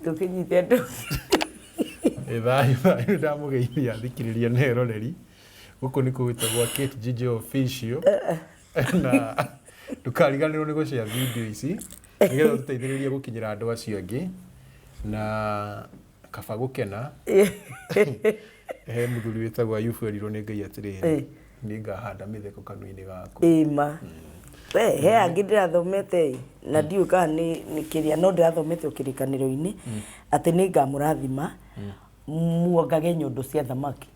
Ndũkĩnyite andũ. Ĩ thayũ thayũ ndamũgeithia thikĩrĩria na eroreri gũkũ nĩ kũgwĩtagwo Kate Gigi Official na ndũkariganĩrwo nĩ gũshare video ici nĩgetha ũtũteithĩrĩrie gũkinyĩra andũ acio angĩ na kaba gũkena he mũthuri wĩtagwo Ayubu erirwo nĩ Ngai atĩrĩrĩ nĩ ngahanda mĩtheko kanua-inĩ gaku. Ĩma. We, he angĩ ndĩrathomete ĩ, na ndiũĩ kana nĩ nĩ kĩrĩa no ndĩrathomete o kĩrĩkanĩro-inĩ atĩ nĩ ngamũrathima muongage nyondo cia thamaki.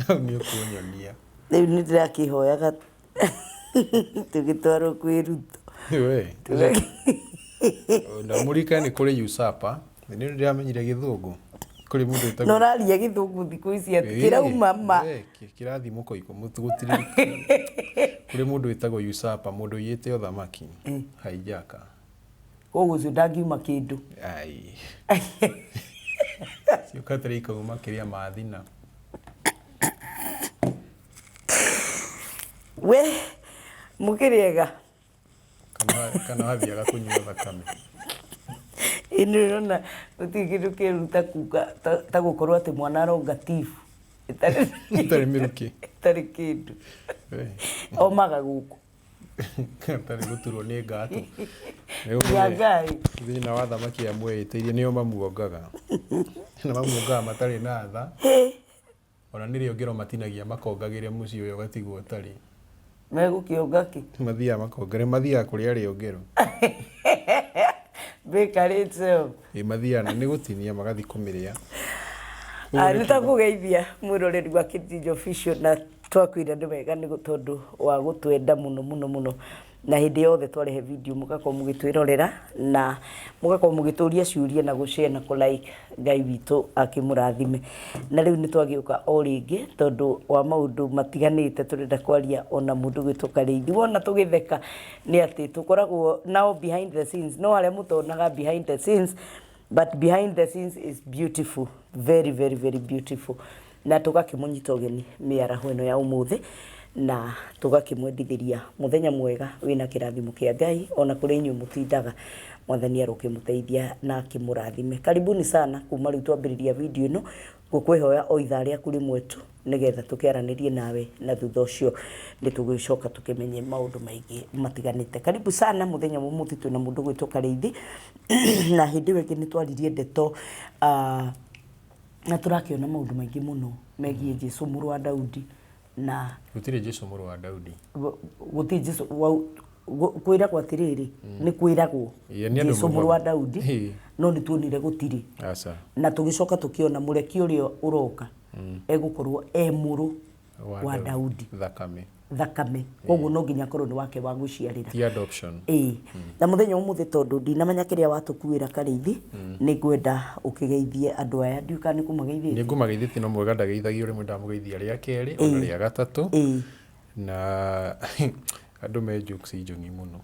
Hau nĩ ũkũnyonia. Rĩu nĩ ndĩrakĩhoyaga tũgĩtwarwo kwĩ Ruto. We. Na mũririkane nĩ kũrĩ usurper. Nĩ ndĩramenyire gĩthũngũ. Kũrĩ mũndũ wĩtagwo Na ũraria gĩthũngũ thikũ ici atĩ kĩrauma ma. Kĩrathiĩ mũkoiko gũtirĩ. Kũrĩ mũndũ wĩtagwo usurper, mũndũ ũiyĩte ũthamaki. Hijacker. Koguo ũcio ndangiuma kĩndũ. Ai. Ciũkatĩrĩ ikauma kĩrĩa mathina. We mũkĩrĩega. Kana kana wathiaga kũnyua thakame. Ĩ nĩ ũrona gũtirĩ kĩndũ kĩũru ta kuga ta gũkorwo atĩ mwana aronga tibu ĩtarĩ Ĩtarĩ mĩrukĩ. ĩtarĩ kĩndũ. Omaga gũkũ. Atarĩ gũturwo nĩ ngatũ. Nyangai. Thĩna wa thamaki ya mwĩĩtĩirie nĩo mamuongaga. Na mamuongaga matarĩ na tha. Ona nĩ rĩongero matinagia makongagĩre mũciĩ ũyũ ũgatigwo ũtarĩ. Megũkĩonga kĩ? Mathiaga makongere, mathiaga kũrĩa rĩongero. Bakery itself. Ĩ mathiaga nĩ gũtinia magathiĩ kũmĩrĩa. Ah, nĩ twakũgeithia mwĩroreri wa Kĩnjinjo Official na twakwĩra nĩ wega nĩ tondũ wa gũtwenda mũno mũno mũno na hĩndĩ yothe twarehe video mũgakorwo mũgĩtwĩrorera na mũgakorwo mũgĩtũria ciũria na gũ share na kũ like Ngai witũ akĩmũrathime. Na rĩu nĩ twagĩũka o rĩngĩ tondũ wa maũndũ matiganĩte tũrenda kwaria ona mũndũ gwĩtwo Karĩithi. Wona tũgĩtheka nĩ atĩ tũkoragwo nao behind the scenes no arĩa mũtonaga behind the scenes but behind the scenes is beautiful very very very beautiful na tũgakĩmũnyita ũgeni mĩaraho ĩno ya ũmũthĩ na tũgakĩmwendithĩria mũthenya mwega wĩna kĩrathimo kĩa Ngai ona kũrĩa inyuĩ mũtindaga mwathani arokĩmũteithia na akĩmũrathime. Karibuni sana kuma rĩu twambĩrĩria video ĩno ngũkwĩhoya o ithaa rĩaku rĩmwe tu nĩgetha tũkĩaranĩrie nawe na thutha ũcio nĩ tũgũgĩcoka tũkĩmenye maũndũ maingĩ matiganĩte. Karibu sana mũthenya wa ũmũthĩ twĩna mũndũ ũgwĩtwo Karĩithi na hĩndĩ ĩyo ĩngĩ nĩ twaririe ndeto uh, na tũrakĩona maũndũ maingĩ mũno megiĩ Jesu mũrũ wa Daudi na Gũtirĩ Jesu mũrũ wa Daudi. Gũtirĩ Jesu kwĩragwo atĩrĩrĩ nĩ kwĩragwo Ĩĩ, nĩ andũ Jesu mũrũ wa maugaga. Daudi Ĩĩ. no nĩ tuonire gũtirĩ Aca. na tũgĩcoka tũkĩona mũreki ũrĩa ũroka egũkorwo e mũrũ wa Daudi Thakame. Thakame koguo no nginya akorwo nĩ wake wa gwĩciarĩra. Ti adoption. Ĩĩ na mũthenya wa ũmũthĩ tondũ ndinamenya kĩrĩa watũkuĩra Karĩithi nĩ ngwenda ũkĩgeithie andũ aya ndiũĩ kana nĩ kũmageithĩtie. Nĩ ngũmageithĩtie no mwega ndageithagio rĩmwe ndamũgeithia rĩa kerĩ ona rĩa gatatũ. Na andũ me jokes njong'i mũno.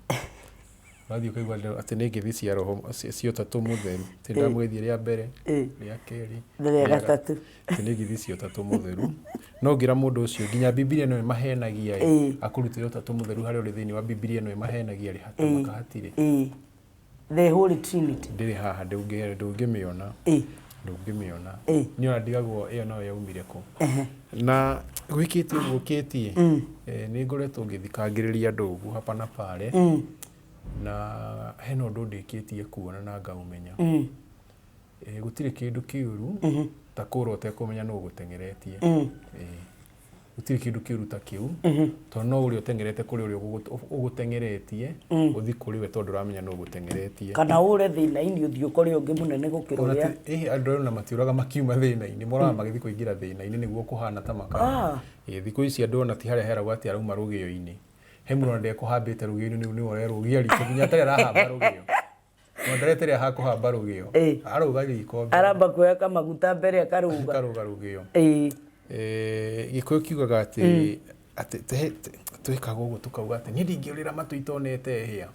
Ũrathiĩ ũkaigua andũ atĩ nĩ ngeithi cia roho cia ũtatũ mũtheru. Atĩ ndamũgeithia rĩa mbere, rĩa kerĩ, Na rĩa gatatũ. Atĩ nĩ ngeithi cia ũtatũ mũtheru. No ngĩra mũndũ ũcio nginya Bibilia ĩno ĩmahenagia ĩ, akũrutĩre ũtatũ mũtheru harĩa ũrĩ thĩinĩ wa Bibilia ĩno ĩmahenagia rĩ, hatamaka hatirĩ. The Holy Trinity. Ndĩrĩ haha ndũngĩmĩona. Ndũngĩmĩona. Niĩ ona ndigagwo ĩyo nayo yaumire kũ. Na gwĩkĩte ũguo kĩtie, nĩ ngoretwo ngĩthikangĩrĩria andũ ũguo hapa na pale. Na hena ũndũ ndĩkĩtie kuona na ngaũmenya. Gũtirĩ kĩndũ kĩũru ta kũra ũtekũmenya nũ ũgũteng'eretie. Gũtirĩ kĩndũ kĩũru ta kĩu tondũ no ũrĩa ũteng'erete kũrĩ ũrĩa ũgũteng'eretie ũthiĩ kũrĩ we tondũ ndũramenya nũ ũgũteng'eretie. Kana ũre thĩna-inĩ ũthiĩ ũkore ũngĩ mũnene gũkĩra Ona ũrĩa. Ĩhĩ andũ ona matiũraga makiuma thĩna-inĩ, moraga magĩthiĩ kũingĩra thĩna-inĩ nĩguo kũhana ta makara. Ĩĩ thikũ ici andũ ona ti harĩa heragwo atĩ arauma rũgĩo-inĩ. He mũndũ ona ndekũhambĩte rũgĩo-inĩ rĩu nĩwe ũrerũgia riko nginya atarĩ arahamba rũgĩo. Ona ndareterera ha kũhamba rũgĩo. Arũga riko mbere. Aramba kuoya kamaguta mbere akarũga. Akarũga rũgĩo. Gĩkũyũ kiugaga atĩ atĩ twĩkaga ũguo tũkauga atĩ niĩ ndingĩũrĩra matũ itonete hĩa.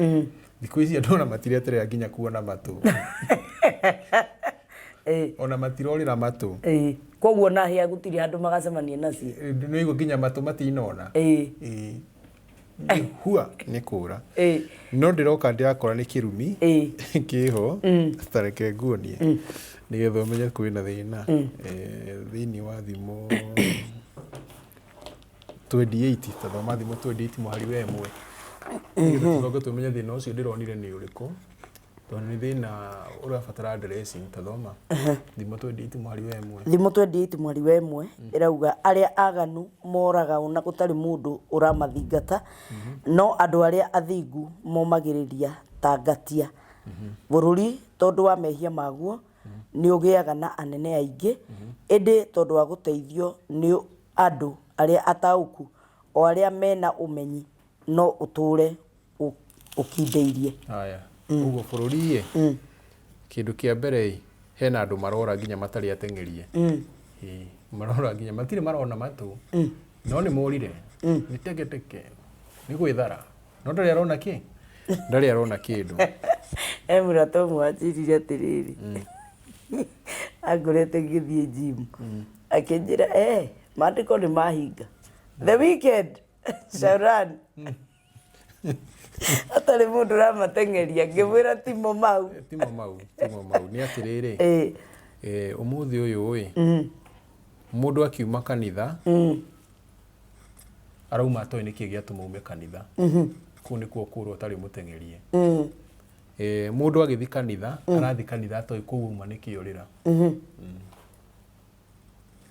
Thikũ ici andũ ona matireterera nginya kuona matũ. Ona matirorĩra matũ. Koguo na hĩa gũtirĩ handũ magacemania nacio. Nĩ igua nginya matũ matinona. Ĩĩ. Ĩĩ. Nĩ hua nĩ kũra. Ĩĩ. No ndĩroka ndĩrakora nĩ kĩrumi Ĩĩ. kĩho tareke nguonie nĩgetha ũmenye kwĩna thĩna. Thĩinĩ wa thimũ 28, ta thoma thimũ 28 mũhari wa 1, nĩgetha tũcoke tũmenye thĩna ũcio ndĩronire nĩ ũrĩkũ, tondũ nĩ thĩna ũrabatara dressing. Ta thoma thimũ 28 mũhari wa 1. Thimũ 28 mweri wa 1 ĩrauga, arĩa aganu moraga ona gũtarĩ mũndũ ũramathingata, no andũ arĩa athingu momagĩrĩria ta ngatia. Bũrũri tondũ wa mehia maguo nĩ ũgĩaga na anene aingĩ, ĩndĩ tondũ wa gũteithio nĩ andũ arĩa ataũku, o arĩa mena ũmenyi, no ũtũũre ũkindĩirie. Haya, ũguo bũrũri ĩ, kĩndũ kĩa mbere ĩ, hena andũ marora nginya matarĩ ateng'erie. Ĩĩ, marora nginya matirĩ marona matũ, no nĩ morire, nĩ teke teke, nĩ gwĩthara, no ndarĩ arona kĩ, ndarĩ arona kĩndũ. He mũrata ũmwe wanjĩrire atĩrĩrĩ, angorete ngĩthiĩ gym, akĩnjĩra, "Maandĩko nĩ mahinga, the weekend shall run atarĩ mũndũ ũramateng'eria." Ngĩmwĩra timo mau. Timo mau, timo mau. Nĩ atĩrĩrĩ, ũmũthĩ ũyũ ĩ, mũndũ akiuma kanitha arauma atoĩ nĩkĩ gĩatũma ume kanitha. Kũu nĩkuo kũrwo ũtarĩ mũteng'erie. Mũndũ agĩthiĩ kanitha, arathiĩ kanitha atoĩ kũu auma nĩkĩ orĩra.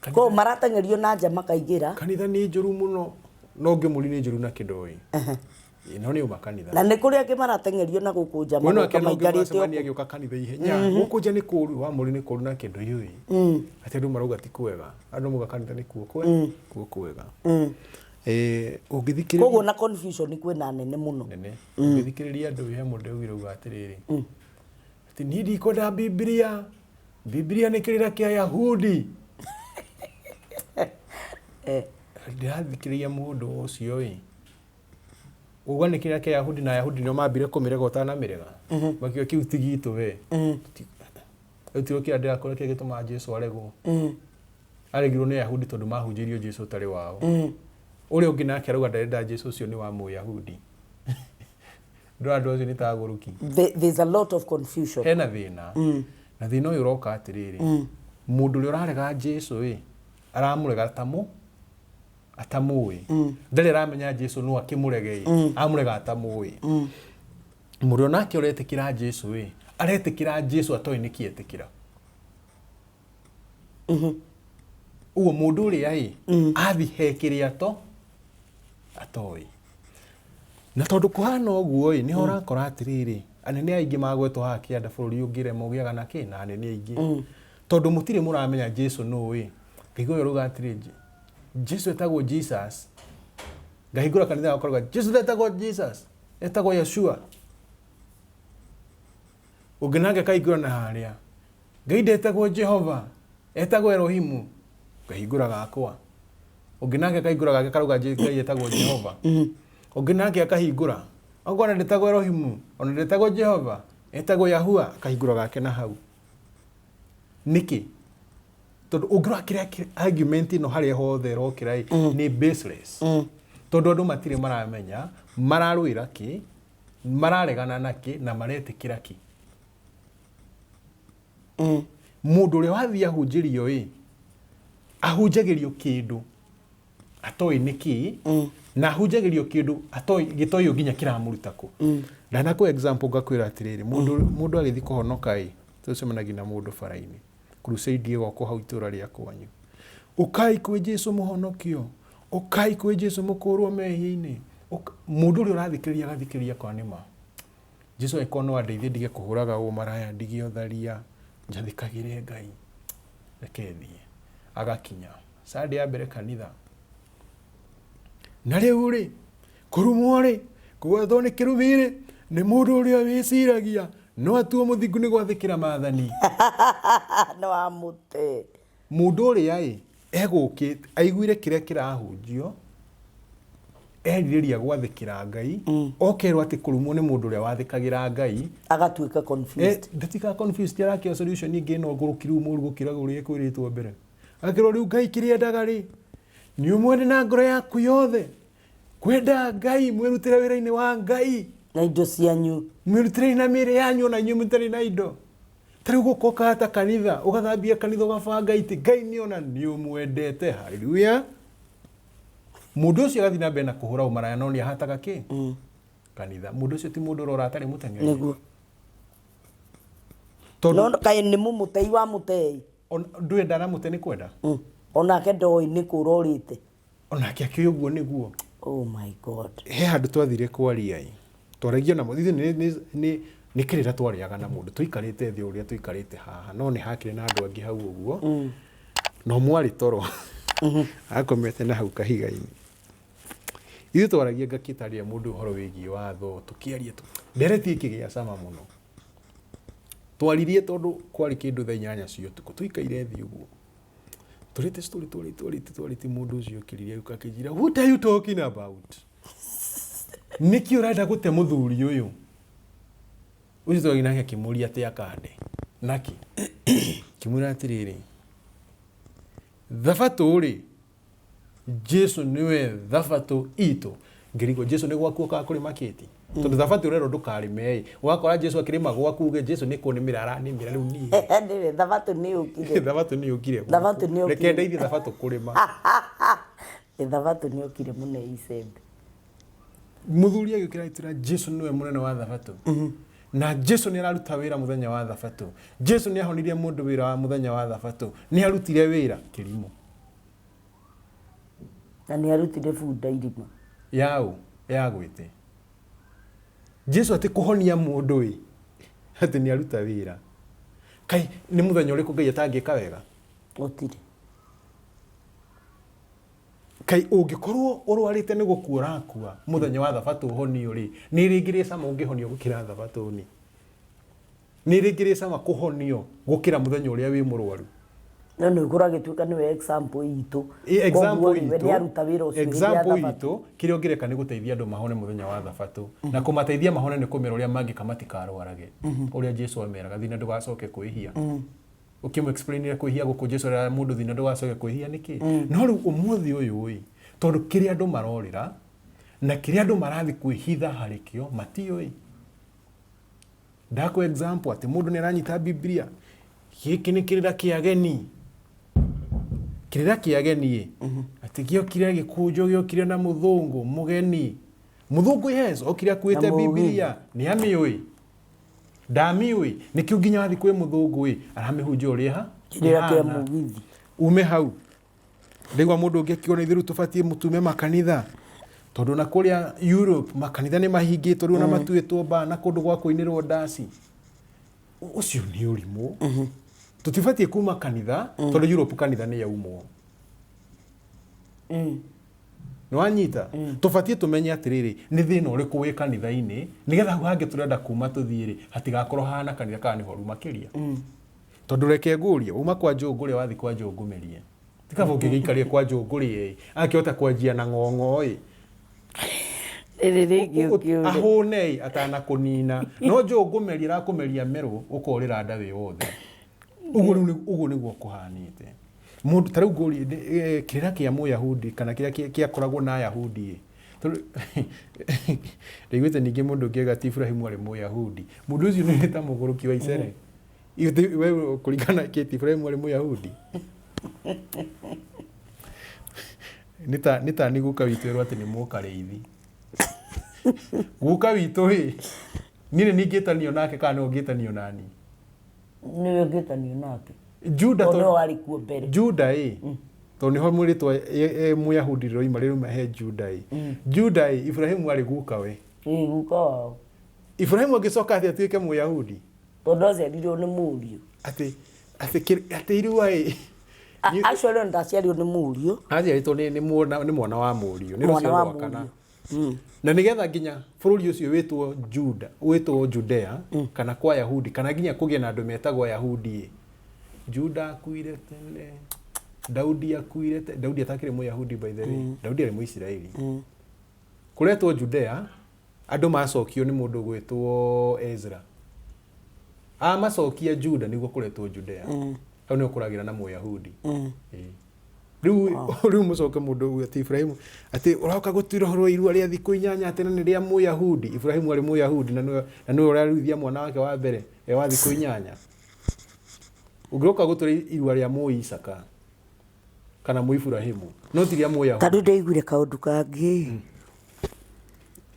Koguo marateng'erio na nja makaingĩra. Kanitha nĩ njũru mũno, no ngĩmũri nĩ njũru na kĩndũ ĩ. No nĩ uma kanitha. Na nĩ kũrĩ angĩ marateng'erio na gũkũ nja Mwena magoka wake no maikarĩte ũngĩmũcemania ũguo. Agĩũka kanitha ihenya gũkũ nja nĩ kũũru, wamũri nĩ kũũru na kĩndũ yũĩ atĩ andũ marauga ti kwega, andũ mauga kanitha nĩ kuo kuo kwega. Ũngĩthikĩrĩria Koguo na confusion kwĩna nene mũno. Nene. Ũngĩthikĩrĩria andũ, he mũndũ augire uga atĩrĩrĩ, atĩ niĩ ndikwenda Bibilia, Bibilia nĩ kĩrĩra kĩa Yahudi. Ndĩrathikĩrĩria mũndũ ũcio ĩ, uga nĩ kĩrĩra kĩa Yahudi, na Yahudi nĩo mambire kũmĩrega ũtanamĩrega, makiuga kĩu ti gitũ we. Rĩu tiro kĩrĩa ndĩrakora kĩrĩa gĩtũmaga Jesu aregwo, aregirwo nĩ Yahudi tondũ mahunjĩirio Jesu ũtarĩ wao. Ũrĩa ũngĩ nake arauga ndarenda Jesu ũcio, nĩ wa Mũyahudi. Ndũra andũ acio nĩ tagũrũki. There's a lot of confusion. Hena thĩna, na thĩna ũyũ ũroka atĩrĩrĩ, mũndũ ũrĩa ũrarega Jesu ĩ, aramũrega tamu atamũĩ, ndarĩ aramenya Jesu no akĩmũrege ĩ, amũrega atamũĩ. Mũndũ nake ũretĩkĩra Jesu ĩ, aretĩkĩra Jesu atoĩ nĩkĩ etĩkĩra. Ũguo mũndũ ũrĩa ĩ athi he kĩrĩa to atoĩ, na tondũ kũhana ũguo ĩ, nĩho ũrakora atĩrĩrĩ, anene aingĩ magwetwo haha kĩanda, bũrũri ũngĩrema ũgĩaga na kĩ na anene aingĩ, tondũ mũtirĩ mũramenya Jesu nũ ĩ. Ngaigua ũyũ ũrauga atĩrĩ, Jesu etagwo Jesus. Ngahingũra kanitha gakwa, Jesu ndetagwo Jesus, etagwo Yeshua. Ũngĩ nake akahingũra na harĩa, Ngai ndetagwo Jehova, etagwo Elohimu. Ngahingũra gakwa, ũngĩ nake akahingũra gake, karauga Ngai etagwo Jehova. Ũngĩ nake akahingũra akona ndetagwo Elohimu, ona ndetagwo Jehova, etagwo Yahua, akahingũra gake na hau. Nĩkĩ? Tondũ ũngĩrora kĩrĩa argument ĩno harĩa hothe ĩrokĩra ĩ, nĩ baseless, tondũ andũ matirĩ maramenya mararũĩra kĩ, mararegana na kĩ, na maretĩkĩra kĩ. Mũndũ ũrĩa wathiĩ ahunjĩrio ĩ, ahunjagĩrio kĩndũ atoĩ nĩ kĩ, na ahunjagĩrio kĩndũ atoĩ gĩtoĩ nginya kĩramũruta kũ. Ndanakũ example, ngakwĩra atĩrĩrĩ, mũndũ agĩthiĩ kũhonoka ĩ, tũcemanagia na mũndũ bara-inĩ, crusade ĩgokwo hau itũra rĩa kwanyu, "Ũkai kwĩ Jesu mũhonokio, ũkai kwĩ Jesu mũkũrwo mehia-inĩ." Mũndũ ũrĩa ũrathikĩrĩria agathikĩrĩria kwa nĩma Jesu angĩkorwo no andeithie ndige kũhũraga ũmaraya, ndige ũtharia, njathĩkagĩre Ngai, reke thiĩ. Agakinya Sunday ya mbere kanitha, na rĩu rĩ, kũrumwo rĩ, kũgwatwo nĩ kĩrumi rĩ, nĩ mũndũ ũrĩa wĩciragia no atuo mũthingu nĩ gwathĩkĩra maathani. No amũte. Mũndũ ũrĩa ĩ egũkĩte aiguire kĩrĩa kĩrahunjio, erirĩria gwathĩkĩra Ngai, okerwo atĩ kũrumwo nĩ mũndũ ũrĩa wathĩkagĩra Ngai. Agatuĩka confused. Ndatuĩkaga confused, arakĩo solution ingĩ ĩno ngũrũki rĩu mũru gũkĩra ũrĩa ĩkwĩrĩtwo mbere. Agakĩrwo rĩu Ngai kĩrĩa endaga rĩ, nĩ ũmwende na ngoro yaku yothe, kwenda Ngai, mwĩrutĩre wĩra-inĩ wa Ngai, na indo cianyu. Mwĩrutĩrei na mĩĩrĩ yanyu ona inyuĩ mũtarĩ na indo. Ta rĩu gũka ũkahata kanitha, ũgathambia kanitha, ũgabanga itĩ, Ngai nĩ ona nĩ ũmwendete. Haleluya. Mũndũ ũcio agathiĩ na mbere na kũhũra ũmaraya no nĩ ahataga kĩ? Kanitha. Mũndũ ũcio ti mũndũ ũrora atarĩ mũteng'eri. Nĩguo. Tondũ No kaĩ nĩ mũmũtei wa mũtei. Ndũĩ ndaramũte nĩ kwenda. Onake ndoĩ nĩ kũra ũrĩte. Onake akĩũĩ ũguo nĩguo. Oh my God. He handũ twathire kwaria ĩ, twaragia na mũndũ, ithuĩ nĩ kĩrĩra twarĩaga na mũndũ, tũikarĩte thĩ ũrĩa tũikarĩte haha, no nĩ hakĩrĩ na andũ angĩ hau ũguo, na ũmwe arĩ toro, akomete na hau kahiga-inĩ. Ithuĩ twaragia ngakĩtarĩria mũndũ ũhoro wĩgiĩ watho, tũkĩaria, ndereti ĩkĩgĩa cama mũno. Twaririe tondũ kwarĩ kĩndũ thaa 8 cia ũtukũ, tũikaire thĩ ũguo. Tũrĩte story, twarĩte, twarĩte, twarĩte, mũndũ ũcio okĩrire agĩũka akĩnjĩra, what are you talking about? Nĩkĩ ũrenda gũte mũthuri ũyũ? Ũcio twarĩ nake akĩmũria atĩ akande. Naki? Akĩmwĩra atĩrĩrĩ, thabatũ rĩ, Jesu nĩwe thabatũ itũ. Ngĩrigwo Jesu nĩ gwaku okaga kũrĩma kĩti? Tondũ thabatũ ũrerwo ndũkarĩme ĩ, ũgakora Jesu akĩrĩma gwaku uge Jesu nĩ kũnĩmĩra aranĩmĩra rĩu niĩ. Nĩwe thabatũ nĩ yũkire. Thabatũ nĩ yũkire gwaku. Thabatũ nĩ yũkire. Reke ndeithie thabatũ kũrĩma. Thabatũ nĩ yũkire mũno icembe. Mũthuri agĩũkĩra agĩtwĩra Jesu nĩwe mũnene wa thabatũ. Na Jesu nĩ araruta wĩra mũthenya wa thabatũ. Jesu nĩ ahonirie mũndũ wĩra wa mũthenya wa thabatũ. Nĩ arutire wĩra kĩrimũ. Na nĩ arutire bunda irima. Yaũ ya gwĩte. Jesu atĩ kũhonia mũndũ ĩ, atĩ nĩ aruta wĩra. Kai nĩ mũthenya ũrĩkũ Ngai atangĩka wega? Gũtirĩ. Kai ũngĩkorwo ũrwarĩte nĩ gũkua ũrakua mũthenya wa thabatũ ũhonio rĩ, nĩ rĩngĩ rĩ cama ũngĩhonio gũkĩra thabatũ nĩ? Nĩ rĩngĩ rĩ cama kũhonio gũkĩra mũthenya ũrĩa wĩ mũrwaru? No nĩ ũkũra agĩtuĩka nĩwe example itũ. Ĩ, example Koguo rĩ, we itũ, nĩ aruta wĩra ũcio hĩndĩ ya example thabatũ. itũ, kĩrĩa ũngĩreka nĩ gũteithia andũ mahone mũthenya wa thabatũ. Na kũmateithia mahone nĩ kũmera ũrĩa mangĩka matikarwarage. Ũrĩa Jesu ameraga, thiĩ na ndũgacoke kwĩhia. Ũkĩmũ explainire kwĩhia gũkũ Jesu arera mũndũ thiĩ na ndũgacoke kwĩhia nĩkĩ? No rĩu ũmũthĩ ũyũ ĩ, tondũ kĩrĩa andũ marorĩra na kĩrĩa andũ marathiĩ kwĩhitha harĩ kĩo matiũĩ. Ndakũ example atĩ mũndũ nĩ aranyita Biblia, gĩkĩ nĩ kĩrĩra kĩa ageni. Kĩrĩra kĩa ageni ĩ, atĩ gĩokire gĩkũnjo, gĩokire na mũthũngũ, mũgeni. Mũthũngũ yes, okire akuĩte Na mũgĩ. Biblia, nĩ amĩũĩ. Ndamĩũĩ, nĩkĩo nginya wathiĩ kwĩ mũthũngũ ĩ, aramĩhunjia ũrĩa Kĩrĩra kĩa ĩhana. mũgithi. Ume hau. Ndaigua mũndũ ũngĩ akiuga ithuĩ rĩu tũbatiĩ mũtume makanitha. Tondũ na kũrĩa Europe makanitha nĩ mahingĩtwo rĩu na matuĩtwo mbaa na kũndũ gwa kũinĩrwo ndaci. Ũcio nĩ ũrimũ. Tũtibatiĩ kuma kanitha tondũ Europe kanitha nĩ yaumwo. Nĩ wanyita? Tũbatiĩ tũmenye atĩrĩrĩ, nĩ thĩna ũrĩkũ wĩ kanitha-inĩ, nĩgetha hau hangĩ tũrenda kuma tũthiĩ rĩ, hatigakorwo hahana kanitha kana nĩ horu makĩria. Tondũ reke ngũrie, uma kwa Njũngũrĩa wathiĩ kwa Njũngũmĩrie. Ti kaba ũngĩgĩikarire kwa Njũngũrĩa ĩ, akĩhota kwanjia na ng'ong'o ĩ. Rĩrĩ rĩngĩ ũkĩũre. Ahũne ĩ, atanakũnina. No Njũngũmĩrie arakũmeria merũ, ũkorĩra nda wĩ wothe. Ũguo rĩu ũguo nĩguo kũhanĩte. Mũndũ ta rĩu ngũrie, kĩrĩra kĩa Mũyahudi kana kĩrĩa kĩakoragwo na Ayahudi ĩ. Tondũ ndaiguĩte ningĩ mũndũ ũngĩ auga atĩ Ibrahimu arĩ Mũyahudi. Mũndũ ũcio nĩ ta mũgũrũki wa icere. Ithe, we kũringana kĩ ti Ibrahimu arĩ Mũyahudi? Nĩ ta, nĩ ta nĩ guka witũ erwo atĩ nĩ mũkarĩithi. Guka witũ ĩ, niĩ nĩ ningĩtanio nake kana nĩwe ũngĩtanio nani? Nĩwe ũngĩtanio nake. Juda Tondũ tondũ nĩwe warĩ kuo mbere. Juda ĩ, tondũ nĩho mwĩrĩtwa Mũyahudi rĩroima rĩrauma he Juda ĩ. Juda ĩ, Ibrahimu arĩ guka we. Ĩ, guka wao. Ibrahimu angĩcoka atĩ atuĩke Mũyahudi? Tondũ aciarirwo nĩ mũriũ. Atĩ, atĩ kĩ-, atĩ irua ĩ. Actually ona ndaciarirwo nĩ mũriũ. Aciarĩtwo nĩ mwana, nĩ mwana wa mũriũ, nĩ Mwana rũciaro wa rwa kana. mũriũ. Na nĩgetha nginya bũrũri ũcio wĩtwo Juda, wĩtwo Judea, kana kwa Yahudi, kana nginya kũgĩe na andũ metagwo Ayahudi ĩ. Juda akuire tene, Daudi akuire tene, Daudi atakĩrĩ Mũyahudi by the way, Daudi arĩ Mũisiraeli. Kũretwo Judea, andũ macokio nĩ mũndũ ũgwĩtwo Ezra. Amacokia Juda nĩguo kũretwo Judea. Hau nĩho kũragĩra na Mũyahudi. Ĩĩ. Rĩu rĩu mũcoke mũndũ uge atĩ Ibrahimu atĩ ũroka gũtuĩra ũhoro wa irua rĩa thikũ inyanya atĩ na nĩ rĩa Mũyahudi. Ibrahimu arĩ Mũyahudi na nĩwe na nĩwe ũraruithia mwana wake wa mbere e wa thikũ inyanya. Ũngĩroka gũtura irua rĩa Mũisaka kana Mũiburahĩmu no ti rĩa Mũyahudi. Ta rĩu ndaiguire kaũndũ kangĩ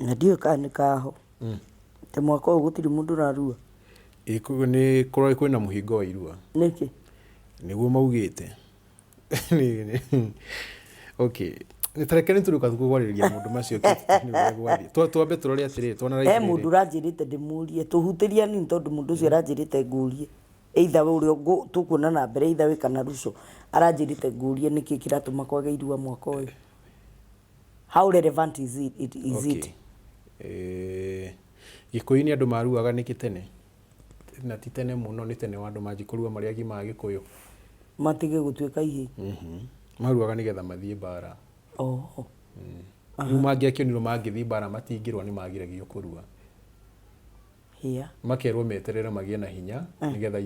na ndiũĩ kana nĩ kaho atĩ mwaka ũyũ gũtirĩ mũndũ ũrarua. Ĩ nĩ kũrĩ kwĩna mũhingo wa irua. Nĩkĩ? Nĩguo maugĩte. Okay. Ta reke nĩ tũrĩũka kwarĩrĩria maũndũ macio nĩ ũrĩa gwathiĩ. Twambe tũrore atĩrĩrĩ, twana He mũndũ ũranjĩrĩte ndĩmũrie, tũhutĩrie hanini tondũ mũndũ ũcio aranjĩrĩte ngũrie either we ũrĩa tũkuona na mbere either we kana Ruco, aranjĩrĩte ngũrie nĩkĩ kĩratũma kwage irua mwaka ũyũ. How relevant is it? It, is it? Okay. Eh, Gĩkũyũ-inĩ andũ maruaga nĩkĩ tene? Na ti tene mũno, nĩ tene andũ manjie kũrua marĩ agima a Gĩkũyũ. Matige gũtuĩka ihĩĩ. Maruaga nĩgetha mathiĩ mbara. Oh. Rĩu mangĩakĩonirwo mangĩthiĩ mbara matingĩrũa nĩ magiragio kũrua. Hĩa. Makerwo meterere magĩe na hinya nĩgetha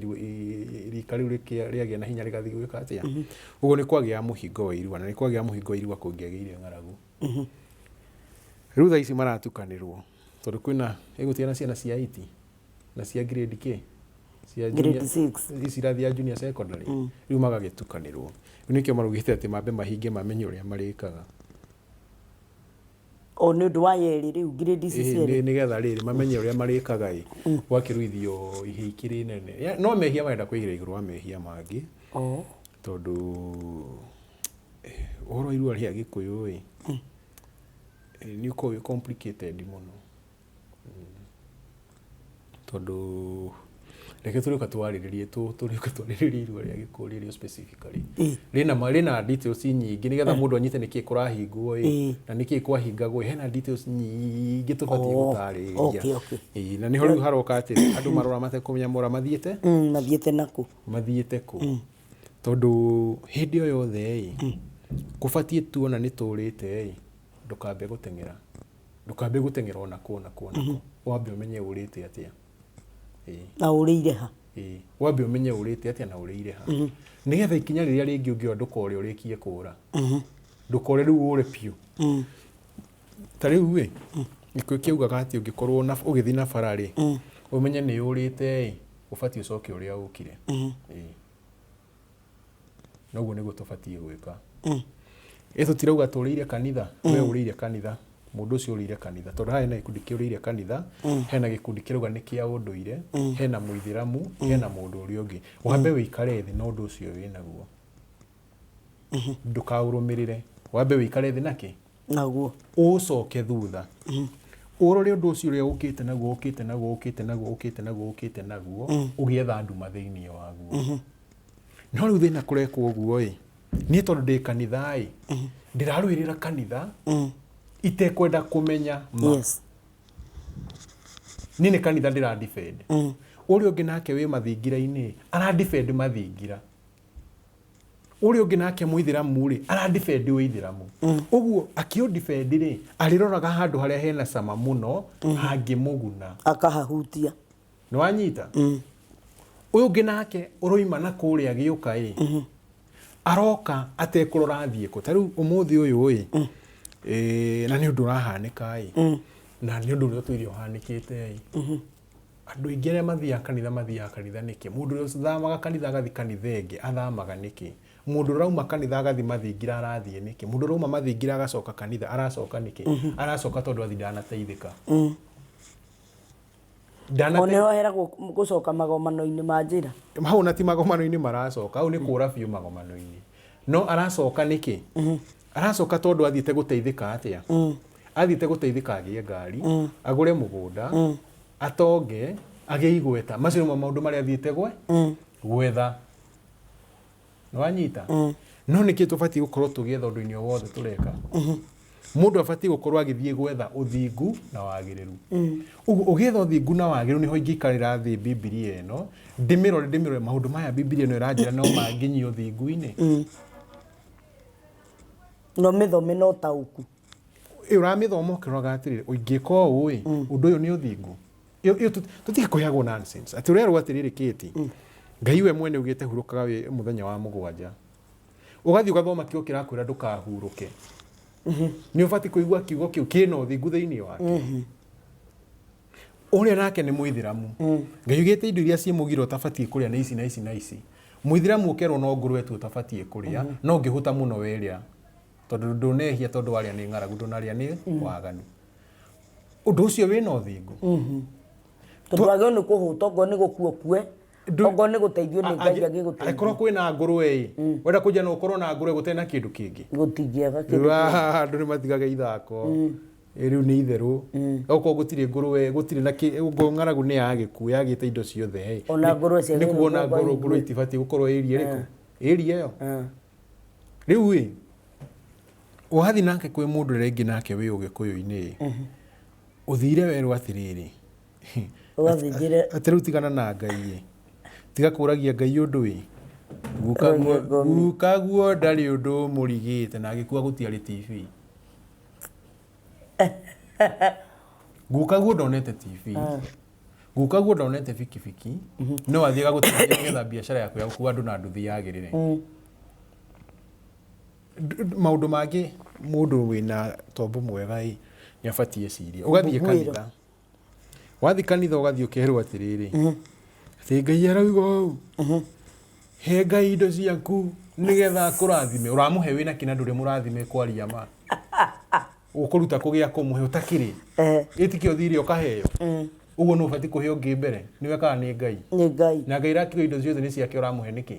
rika rĩu rĩagĩa na hinya rĩgathiĩ gwĩka atĩa. Ũguo nĩ kwagĩaga mũhingo wa irua na nĩ kwagĩaga mũhingo wa irua kũngĩagĩire ng'aragu. Rĩu thaa ici maratukanĩrwo tondũ kwĩna ĩgũtigana ciana cia 8 na cia grade kĩ cia Grade six. Ici irathiĩ junior secondary rĩu magagĩtukanĩrwo. Rĩu nĩkĩo maraugĩte atĩ mambe mahinge mamenye ũrĩa marĩkaga. O nĩ ũndũ wa yerĩ rĩu grade ici cierĩ. Nĩgetha rĩrĩ mamenye ũrĩa marĩkaga ĩ gwakĩruithio ihĩĩ ikĩrĩ nene. No mehia marenda kũigĩrĩra igũrũ wa mehia mangĩ. Oh. Tondũ ũhoro wa irua rĩa Gĩkũyũ ĩ nĩ ũkoragwo wĩ complicated mũno. Tondũ reke tũrĩũka twarĩrĩrie tũrĩũka twarĩrĩrie irua rĩa Gĩkũyũ rĩrĩa specifically. Rĩna rĩna details nyingĩ nĩgetha mũndũ anyite nĩkĩ kũrahingwo ĩ na nĩkĩ kwahingagwo ĩ, hena details nyingĩ tũbatiĩ gũtarĩria. Okay. Ĩ, na nĩho rĩu haroka atĩrĩ andũ marora matekũmenya mora mathiĩte Mathiĩte nakũ? Mathiĩte kũ? Tondũ hĩndĩ o yothe ĩ kũbatiĩ tuona nĩ tũrĩte ĩ ndũkambe gũteng'era. Ndũkambe gũteng'era ona kũ ona kũ ona kũ. Wambe ũmenye ũrĩte atĩa. Ĩĩ. Na ũrĩire ha? Ĩĩ. Wambe ũmenye ũrĩte atĩa na ũrĩire ha. Nĩgetha ikinya rĩrĩa rĩngĩ ũngĩoya ndũkore ũrĩkie kũra. Ndũkore rĩu ũre biũ. Ta rĩu ĩ, Gĩkũyũ kĩaugaga atĩ ũngĩkorwo na ũgĩthiĩ na bara rĩ, ũmenye nĩ ũrĩte ĩ, ũbatiĩ ũcoke ũrĩa ũkire. Ĩĩ. Noguo nĩguo tũbatiĩ gwĩka. Ĩ tũtirauga tũrĩire kanitha, we ũrĩire kanitha, mũndũ ũcio ũrĩire kanitha, tondũ haha hena gĩkundi kĩũrĩire kanitha, hena gĩkundi kĩrauga nĩ kĩa ũndũire, hena mũithĩramu, hena mũndũ ũrĩa ũngĩ. Wambe wĩikare thĩ na ũndũ ũcio wĩnaguo. Ndũkaũrũmĩrĩre. Wambe wĩikare thĩ nakĩ? Naguo. Ũcoke thutha. Ũrore ũndũ ũcio ũrĩa ũkĩte naguo, ũkĩte naguo, ũkĩte naguo, ũkĩte naguo, ũkĩte naguo, ũgĩetha nduma thĩinĩ waguo. No rĩu thĩna kũrekwo ũguo ĩ, niĩ tondũ ndĩ kanitha ĩ, ndĩrarũĩrĩra kanitha itekwenda kũmenya ma. Niĩ nĩ kanitha ndĩra defend. Ũrĩa ũngĩ nake wĩ mathingira-inĩ ara defend mathingira. Ũrĩa ũngĩ nake mũithĩramu rĩ ara defend ũithĩramu. Ũguo akĩũ defend rĩ arĩroraga handũ harĩa hena cama mũno hangĩmũguna. Akahahutia. Nĩ wanyita? Ũyũ ũngĩ nake ũroima na kũrĩa gĩũka ĩ, aroka atekũrora athiĩ kũ. Ta rĩu ũmũthĩ ũyũ ĩ, na nĩ ũndũ ũrahanĩka ĩ, na nĩ ũndũ ũrĩa ũtũire ũhanĩkĩte ĩ. Andũ aingĩ arĩa mathiaga kanitha mathiaga kanitha nĩkĩ? Mũndũ ũrĩa ũthamaga kanitha agathiĩ kanitha ĩngĩ athamaga nĩkĩ? Mũndũ ũrauma kanitha agathiĩ mathingira arathiĩ nĩkĩ? Mũndũ ũrauma mathingira agacoka kanitha aracoka nĩkĩ? Aracoka tondũ athiĩ ndanateithĩka. O nĩho heragwo gũcoka magomano-inĩ ma njĩra. Hau na ti magomano-inĩ maracoka, hau nĩ kũra biũ magomano-inĩ. No aracoka nĩkĩ? Aracoka tondũ athiĩte gũteithĩka atĩa? Athiĩte gũteithĩka agĩe ngari, agũre mũgũnda, atonge, agĩe igweta. Macio nĩmo maũndũ marĩa athiĩte gwetha. Nĩwanyita? No nĩkĩ tũbatiĩ gũkorwo tũgĩetha ũndũ-inĩ o wothe tũreka? Mũndũ abatiĩ gũkorwo agĩthiĩ gwetha ũthingu na wagĩrĩru. Ũguo ũgĩetha ũthingu na wagĩrĩru nĩho ingĩikarĩra thĩ Bibilia ĩno, ndĩmĩrore ndĩmĩrore maũndũ maya Bibilia ĩno ĩranjĩra no manginyie ũthingu-inĩ. Na ũmĩthome na ũtaũku. Ĩ ũramĩthoma ũkĩroraga atĩrĩrĩ, ingĩka ũũ ĩ, ũndũ ũyũ nĩ ũthingu. Ĩyo tũtige kũheagwo nonsense. Atĩ ũrerwo atĩrĩrĩ Kate, Ngai we mwene ugĩte hurũkaga wĩ mũthenya wa mũgwanja, ũgathiĩ ũgathoma kiugo kĩrakwĩra ndũkahurũke. Nĩ ũbatiĩ kũigua kiugo kĩu kĩna ũthingu thĩinĩ wake. Ũrĩa nake nĩ mũithĩramu, Ngai ugĩte indo iria ciĩ mũgiro ũtabatiĩ kũrĩa nĩ ici na ici na ici. Mũithĩramu ũkerwo no ngũrwe tu ũtabatiĩ kũrĩa, no ũngĩhũta mũno werĩa, tondũ ndũnehia, tondũ warĩa nĩ ng'aragu, ndũnarĩa nĩ waganu. Ũndũ ũcio wĩna ũthingu? Tondũ wagĩrĩirwo nĩ kũhũta, okorwo nĩ gũkua ũkue, okorwo nĩ gũteithio nĩ Ngai agĩgũteithia. Angĩkorwo kwĩna ngũrwe ĩ, wenda kũnjia no ũkorwo na ngũrwe gũtarĩ na kĩndũ kĩngĩ? Gũtingĩaga kĩndũ. Rĩu andũ nĩ matigage ithako. Ĩ, rĩu nĩ itherũ. Okorwo gũtirĩ ngũrwe, gũtirĩ na kĩ, ũguo ng'aragu nĩ yagĩkua, yagĩte indo ciothe ĩ. Ona ngũrwe ciagĩrĩirwo Nĩ kuona gũkorwo ngũrwe, ngũrwe itibatiĩ gũkorwo area ĩrĩkũ? Area ĩyo. Rĩu ĩ, wathiĩ nake kwĩ mũndũ ũrĩa rĩngĩ nake wĩ ũgĩkũyũ-inĩ ĩ, ũthire werwo atĩrĩrĩ, Ũgathĩnjĩre. Atĩ rĩu tigana na Ngai ĩ, tiga kũragia Ngai ũndũ ĩ. Kũragia ngomi. Gukaguo ndarĩ ũndũ mũrigĩte, na agĩkua gũtiarĩ TV. Gukaguo ndonete TV. Gukaguo ndonete bikibiki, no athiĩ agagũteithia nĩgetha biacara yaku ya gũkua andũ na nduthi yagĩrĩre. Maũndũ mangĩ mũndũ wĩna tombo mwega ĩ, nĩ abatiĩ ecirie. Ũgathiĩ Mbũguĩro. Kanitha. Wathiĩ kanitha ũgathiĩ ũkerwo atĩrĩrĩ, atĩ Ngai arauga ũũ, he Ngai indo ciaku nĩgetha akũrathime. Ũramũhe wĩna kĩ na ndũrĩ mũrathime kwaria ma? Ũkũruta kũ gĩa kũmũhe ũtakĩrĩ? Ĩtikĩo ũthire ũkaheo? Ũguo nũ ũbatiĩ kũhe ũngĩ mbere? Nĩwe kana nĩ Ngai? Nĩ Ngai. Na Ngai rakiuga indo ciothe nĩ ciake, ũramũhe nĩkĩ?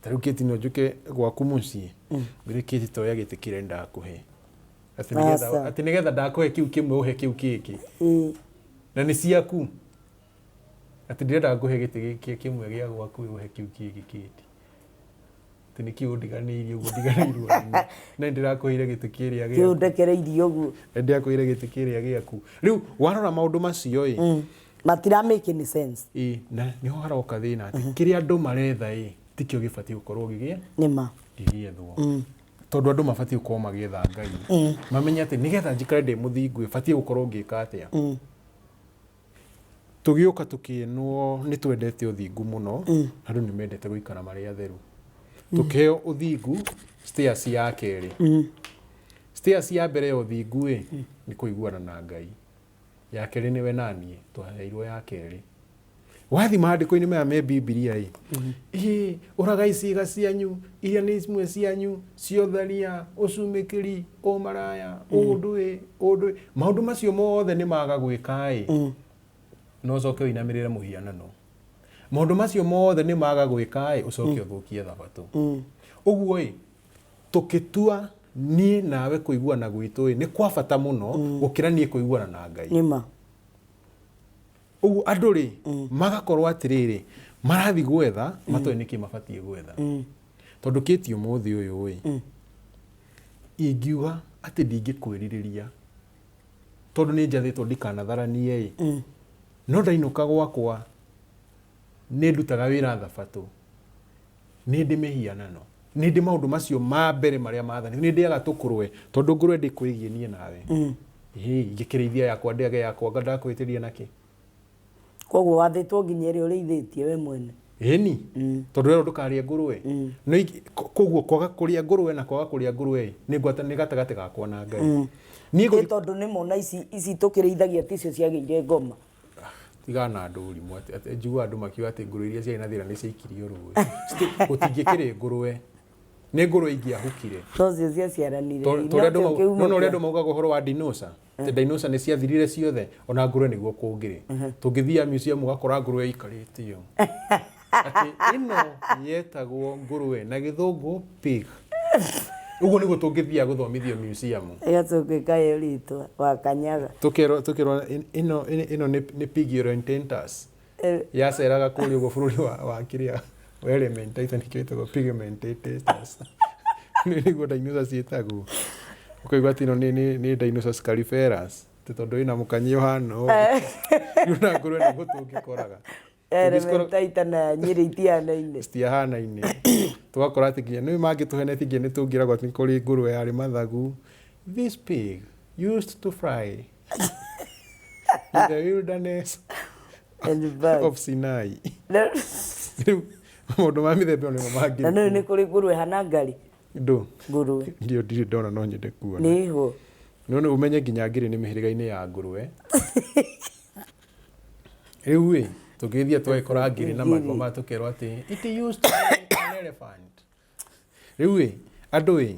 Ta rĩu Kate, no njũke gwaku mũciĩ ngwĩre, "Kate, toya gĩtĩ kĩrĩa ndakũhe," atĩ nĩgetha Aca. atĩ nĩgetha ndakũhe kĩu kĩmwe ũhe kĩu kĩngĩ, na nĩ ciaku, atĩ ndĩrenda ngũhe gĩtĩ gĩkĩ kĩmwe gĩa gwaku ũhe kĩu kĩngĩ Kate, atĩ nĩkĩo ũndiganĩirie ũguo ndiganĩirwo nĩ na nĩndĩrakũheire gĩtĩ kĩrĩa Kĩu gĩaku. ndekereirie ũguo. Nĩndĩrakũheire gĩtĩ kĩrĩa gĩaku. Rĩu warora maũndũ macio ĩ, Matira make any sense. Ĩ, na nĩho haroka thĩna, atĩ kĩrĩa andũ maretha ĩ, tikĩo gĩbatiĩ gũkorwo gĩgĩ Nĩ ma. Gĩgĩethwo, tondũ andũ mabatiĩ gũkorwo magĩetha Ngai, mamenye atĩ nĩgetha njikare ndĩ mũthingu ĩ, batiĩ gũkorwo ngĩka atĩa. Tũgĩũka tũkĩnwo nĩ twendete ũthingu mũno, andũ nĩ mendete gũikara marĩ atheru. Tũkĩheo ũthingu stairs ya kerĩ. Stairs ya mbere ya ũthingu ĩ, nĩ kũiguana na Ngai. Ya kerĩ nĩwe naniĩ twaheirwo ya kerĩ. Wathiĩ maandĩko-inĩ maya me Bibilia ĩ, ĩ ũragai ciĩga cianyu iria nĩ imwe cianyu ciotharia, ũcumĩkĩri, ũmaraya, ũndũ ĩ, ũndũ ĩ, maũndũ macio mothe nĩ maga gwĩka ĩ, no ũcoke ũinamĩrĩre mũhianano. Maũndũ macio mothe nĩ maga gwĩka ĩ, ũcoke ũthũkie thabatũ. Ũguo ĩ, tũkĩtua niĩ nawe kũiguana gwitũ ĩ, nĩ kwa bata mũno gũkĩra niĩ kũiguana na Ngai. Nĩ ma. Ũguo andũ rĩ, magakorwo atĩrĩrĩ, marathiĩ gwetha matoĩ nĩkĩ mabatiĩ gwetha, tondũ kĩti ũmũthĩ ũyũ ĩ, ingiuga atĩ ndingĩkwĩrirĩria tondũ nĩ njathĩtwo ndikanatharanie ĩ, no ndainũka gwakwa nĩ ndutaga wĩra thabatũ, nĩ ndĩ mĩhianano, nĩ ndĩ maũndũ macio ma mbere marĩa maathani, nĩ ndĩaga tũkũrwe, tondũ ngũrwe ndĩkwĩgiĩ niĩ nawe. Ĩ, ingĩkĩrĩithia yakwa ndĩage yakwa, nga ndakwĩtĩria nakĩ? Koguo wathĩtwo nginya ĩrĩa ũrĩithĩtie we mwene. Ĩni, tondũ werwo ndũkarĩe ngũrwe. No koguo kwaga kũrĩa ngũrwe na kwaga kũrĩa ngũrwe nĩ ngwata nĩ gatagatĩ gakwa na Ngai. Niĩ Ĩ, tondũ nĩ mona ici ici tũkĩrĩithagia ticio ciagĩire ngoma. Tigana na andũ ũrimũ, atĩ njiguaga andũ makiuga atĩ ngũrwe iria ciarĩ na thĩna nĩ ciaikirio rũĩ. Gũtingĩkĩrĩ ngũrwe, nĩ ngũrwe ingĩahukire. Nocio ciaciaranire. To ũrĩa andũ nona ũrĩa andũ maugaga ũhoro wa dinosaur, atĩ dinosaur nĩ ciathirire ciothe, ona ngũrwe nĩguo kũngĩrĩ. Tũngĩthiĩ museum ũgakora ngũrwe ĩikarĩte ũũ, atĩ ĩno yetagwo ngũrwe na gĩthũngũ pig. Ũguo nĩguo tũngĩthiaga gũthomithio museum. Ĩgacoka ĩkaheo rĩtwa Wakanyaga. Tũkerwo ĩno nĩ pig orientatus, yaceraga kũrĩa ũguo bũrũri wa kĩrĩa wa Elementaita, nĩkĩo ĩtagwo pigmentatus. Nĩguo dinosaur ciĩtagwo. Ũkaigua atĩ ĩno nĩ dinosaur scariferous, atĩ tondũ ĩna mũkanye ũhana ũũ. Rĩu na ngũrwe nĩguo tũngĩkoraga. Elementaita na ya Nyĩrĩ itihanaine. Citihanaine. Tũgakora atĩ nginya nĩ mangĩtũhenetie, nginya nĩ tũngĩragwo atĩ nĩ kũrĩ ngũrwe yarĩ mathagu. This pig used to fly in the wilderness. And birds. Of Sinai. Na Rĩu maũndũ ma mĩthemba ĩyo nĩmo na nĩ mangĩ. nĩ kũrĩ ngũrwe hana ngarĩ. Ndũ. Ngũrwe. Ndio ndirĩ ndona no nyende kuona. Nĩ ho. No nĩ ũmenye nginya ngiri nĩ mĩhĩrĩga-inĩ ya ngũrwe. Rĩu ĩ tũngĩthiĩ twagĩkora ngiri na magoma tũkerwo atĩ it used to be an elephant. Rĩu ĩ andũ ĩ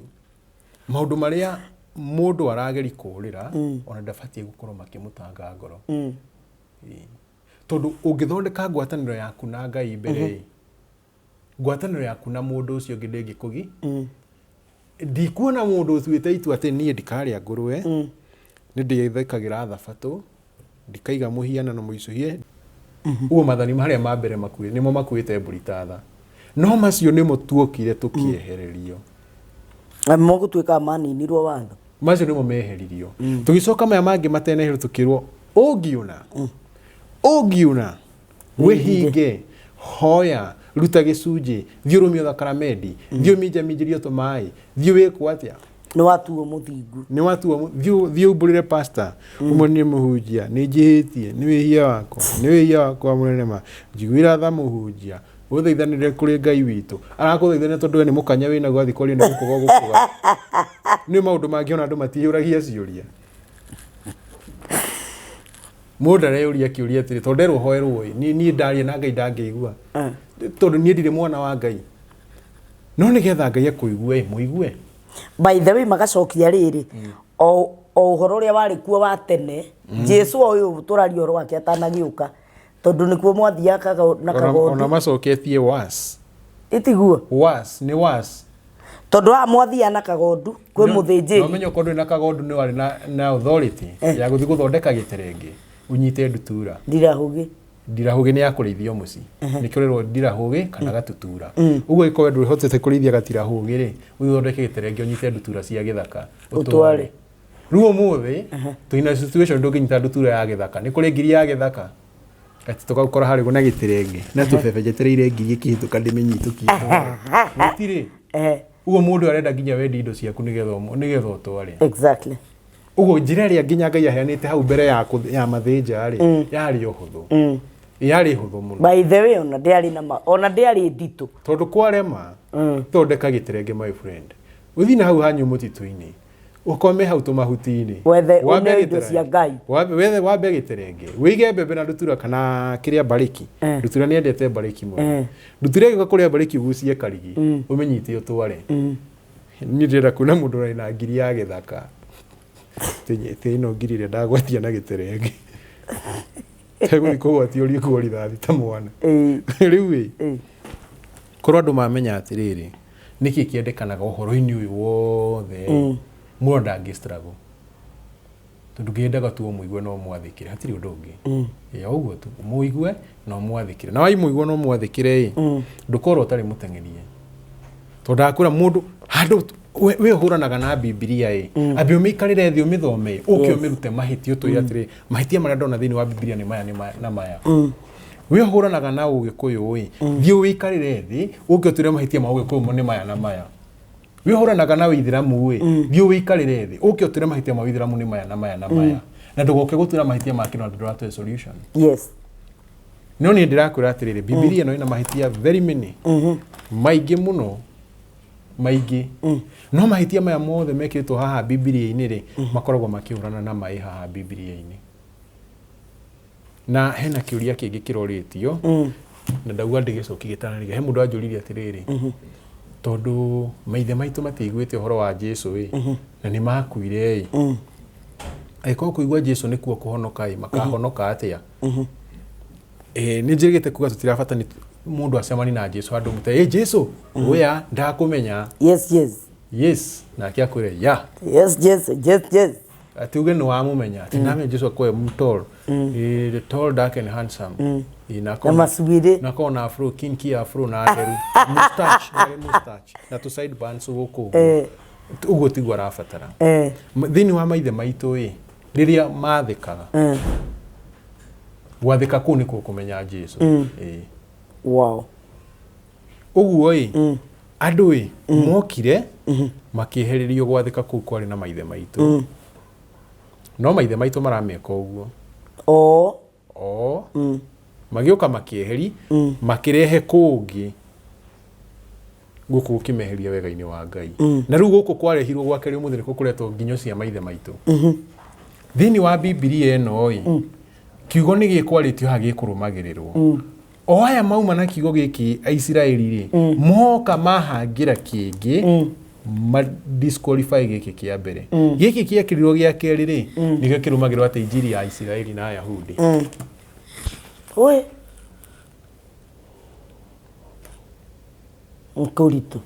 maũndũ marĩa mũndũ arageri kũrĩra ona ndabatiĩ gũkorwo makĩmũtanga ngoro. Ĩ. Tondũ ũngĩthondeka ngwatanĩro yaku na Ngai mbere ĩ, ngwatanĩro yaku na mũndũ ũcio ũngĩ ndĩngĩkũgi. Ndikuona mũndũ ũtuĩte itua atĩ niĩ ndikarĩa ngũrwe, nĩ ndĩthĩkagĩra thabatũ, ndikaiga mũhianano mũicũhie. Ũguo mathani marĩa ma mbere makuĩ nĩmo makuĩte mbũri ta tha. No macio nĩmo tuokire tũkĩehererio. Na mogũtuĩka maninirwo watho. Macio nĩmo meheririo. Tũgĩcoka maya mangĩ mateneherio tũkĩrwo ũngiuna, ũngiuna, wĩhinge, hoya, ruta gĩcunjĩ, thiĩ ũrũmio thakaramendi, thiĩ ũminjaminjĩrio tũmaĩ, thiĩ wĩkwo atĩa. Nĩ watuo mũthingu. Nĩ watuo thiĩ umbũrĩre pastor, ũmwe nĩ mũhunjia, nĩ njĩhĩtie, nĩ wĩhia wakwa, nĩ wĩhia wakwa mũnene ma, njiguĩra tha mũhunjia, ũthaithanĩre kũrĩ Ngai witũ. Arakũthaithanĩra tondũ we nĩ mũkanya wĩnaguo athiĩ kwaria nĩ gũkũga ũgũkũga. Nĩ maũndũ mangĩ ona andũ matiyũragia ciũria. Mũndũ areyũria kĩũria atĩrĩ, tondũ nderwo hoerwo ĩ, niĩ ndaria na Ngai ndangĩigua. Tondũ niĩ ndirĩ mwana wa Ngai. No nĩgetha Ngai akũigue ĩ, mũigue. By the way magacokia rĩrĩ o o ũhoro ũrĩa warĩ kuo wa tene, Jesu o ũyũ tũraria ũhoro wake atanagĩũka, tondũ nĩkuo mwathiaga na Ona kagondu. Macoketie was. Ĩtiguo. Was, nĩ was. Tondũ haha mwathiaga na kagondu kwĩ No mũthĩnjĩri. Ũmenye okorwo ndũrĩ na kagondu nĩ warĩ na authority ya gũthiĩ gũthondeka gĩterenge ũnyite ndutura. Ndirahũgĩ. Ndirahũgĩ nĩ ya kũrĩithio mũciĩ. Nĩkĩo ũrerwo ndirahũgĩ kana gatutura. Ũguo ĩkorwo ndũhotete kũrĩithia gatirahũgĩ rĩ, ũthiĩ ũthondeke gĩterenge ũnyite ndutura cia gĩthaka ũtware. Rĩu ũmũthĩ twĩna situation ndũngĩnyita ndutura ya gĩthaka. Nĩ kũrĩ ngiri ya gĩthaka. Atĩ tũgagũkora harĩa na gĩterenge na tũbebe njetereire ngiri ĩkĩhĩtũka ndĩmĩnyitũkie. Gũtirĩ. Ũguo mũndũ arenda nginya wendie indo ciaku nĩgetha ũtware. Exactly. Ũguo njĩra ĩrĩa nginya Ngai aheanĩte hau mbere ya mathĩnja rĩ, yarĩ ũhũthũ. Yarĩ hũthũ mũno. By the way ona ndĩarĩ na ona ndĩarĩ nditũ. Tondũ kwarema, thondeka gĩterenge my friend. Ũthiĩ na hau hanyu mũtitũ-inĩ. Ũkome hau tũmahuti-inĩ. Wethe Wambe ũneo indo gĩterenge. Cia Ngai. Wethe wambe gĩterenge. Wĩige mbembe na ndutura kana kĩrĩa mbarĩki. Ndutura nĩ endete mbarĩki mũno. Ndutura ĩgĩũka kũrĩa mbarĩki ũgucie karigi. Ũmĩnyite ũtware. Niĩ ndĩrenda kuona mũndũ ũrarĩ na ngiri ya gĩthaka. Tĩ ĩno ngiri ĩrĩa ndagwatia na gĩterenge. Tegũthiĩ kũgwatia ũriĩ kuo rithathi ta mwana. Rĩu ĩ, korwo andũ mamenya atĩrĩrĩ, nĩkĩ kĩendekanaga ũhoro-inĩ ũyũ wothe, mũndũ ndangĩ struggle. Tondũ kĩendaga tu ũmũigue na ũmwathĩkĩre, hatirĩ ũndũ ũngĩ. Ĩ, o ũguo tu, ũmũigue na ũmwathĩkĩre. Na waimũigua na ũmwathĩkĩre ĩ, ndũkorwo ũtarĩ mũteng'erie. Tondũ ndakwĩra mũndũ handũ we ũhũranaga na Bibilia ĩ, ambe ũmĩikarĩre thĩ ũmĩthome, ũke ũmĩrute mahĩtia ũtwĩre atĩrĩ, mahĩtia marĩa ndona thĩinĩ wa Bibilia nĩ maya, nĩ maya na maya. We ũhũranaga na Ũgĩkũyũ ĩ, thiĩ ũikarĩre thĩ ũke ũtwĩre mahĩtia ma Ũgĩkũyũ nĩ maya na maya. We ũhũranaga na Ũithĩramu ĩ, thiĩ ũikarĩre thĩ ũke ũtwĩre mahĩtia ma Ũithĩramu nĩ maya na maya na maya. Na ndũgoke gũtwĩra mahĩtia ma kĩno ndũratũhe solution. No niĩ ndĩrakwĩra atĩrĩrĩ, Bibilia ĩno ĩna mahĩtia very many. Maingĩ mũno. Maingĩ. No mahĩtia maya mothe mekĩrĩtwo haha Bibilia-inĩ rĩ, makoragwo makĩhũrana na maĩ haha Bibilia-inĩ. Na hena kĩũria kĩngĩ kĩrorĩtio, na ndauga ndĩgĩcokie gĩtanarĩkia. He mũndũ anjũririe atĩrĩrĩ, tondũ maithe maitũ matiaiguĩte ũhoro wa Jesu ĩ, na nĩ makuire ĩ, angĩkorwo kũigua Jesu nĩkuo kũhonoka ĩ, makahonoka atĩa? Nĩ njĩrĩgĩte kuga tũtirabata nĩ mũndũ acemanie na Jesu handũ mũte, ĩ Jesu, oya ndakũmenya. Yes, yes. Yes, nake akwĩre ya. Yes, yes, yes, yes. Ati uge nĩ wamũmenya, ati ndamenya Jesu akoe tall. The tall, dark and handsome. Na Na macuĩrĩ. Na kona afro, kinky afro na nderu. Mustache, na mustache. Na tu side bands gũkũ ũguo. Ũguo tiguo arabatara. Thĩinĩ wa maithe maitũ ĩ, rĩrĩa mathĩkaga. Gwathĩka kũu nĩkuo kũmenya Jesu. Wow. Ũguo ĩ, andũ ĩ, mokire, makĩehererio gwathĩka kũu kwarĩ na maithe maitũ. No maithe maitũ marameka ũguo. O. Magĩũka makĩeheri, makĩrehe kũngĩ gũkũ gũkĩmeheria wega-inĩ wa Ngai. Na rĩu gũkũ kwarehirwo gwa kerĩ ũmũthĩ nĩkuo kũretwo nginyo cia maithe maitũ. Thĩinĩ wa Bibilia ĩno ĩ, kiugo nĩ gĩkwarĩtio haha gĩkũrũmagĩrĩrwo. O aya mauma na kiugo gĩkĩ Aisiraeli rĩ, moka mahangĩra kĩngĩ, ma disqualify gĩkĩ kĩa mbere. Gĩkĩ gĩekĩrirwo gĩa kerĩ rĩ, nĩkĩo kĩrũmagĩrĩrwo atĩ injiri ya Aisiraeli na Ayahudi. Oi. Nĩ kũritũ.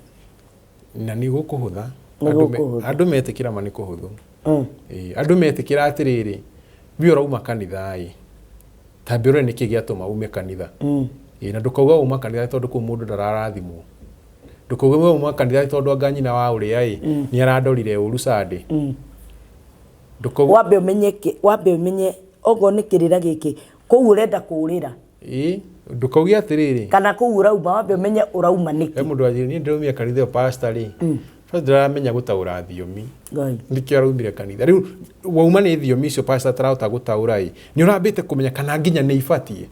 Na nĩ gũkũhũtha. Nĩ gũkũhũtha. Andũ metĩkĩra ma nĩ kũhũthũ. Ĩĩ, andũ metĩkĩra atĩrĩrĩ, we ũrauma kanitha ĩ, tambe ũrore nĩkĩ gĩatũma ume kanitha. Ĩĩ, na ndũkauga wauma kanitha tondũ kũu mũndũ ndararathimwo. Ndũkauge wauma kanitha tondũ anga nyina wa ũrĩa ĩ, nĩ arandorire ũru Sunday. Ndũkauge Wambe ũmenye wambe ũmenye okorwo nĩ kĩrĩra gĩkĩ kũu ũrenda kũrĩra. Ĩĩ, ndũkauge atĩrĩrĩ. Kana kũu ũrauma wambe ũmenye ũrauma nĩkĩ. He mũndũ wanjĩrire niĩ ndĩraumire kanitha ĩyo pastor rĩ, pastor ndaramenya gũtaũra thiomi. Ngai. Nĩkĩo araumire kanitha. Rĩu wauma nĩ thiomi icio pastor atarahota gũtaũra ĩ, nĩ ũrambĩte kũmenya kana nginya nĩ ibatiĩ.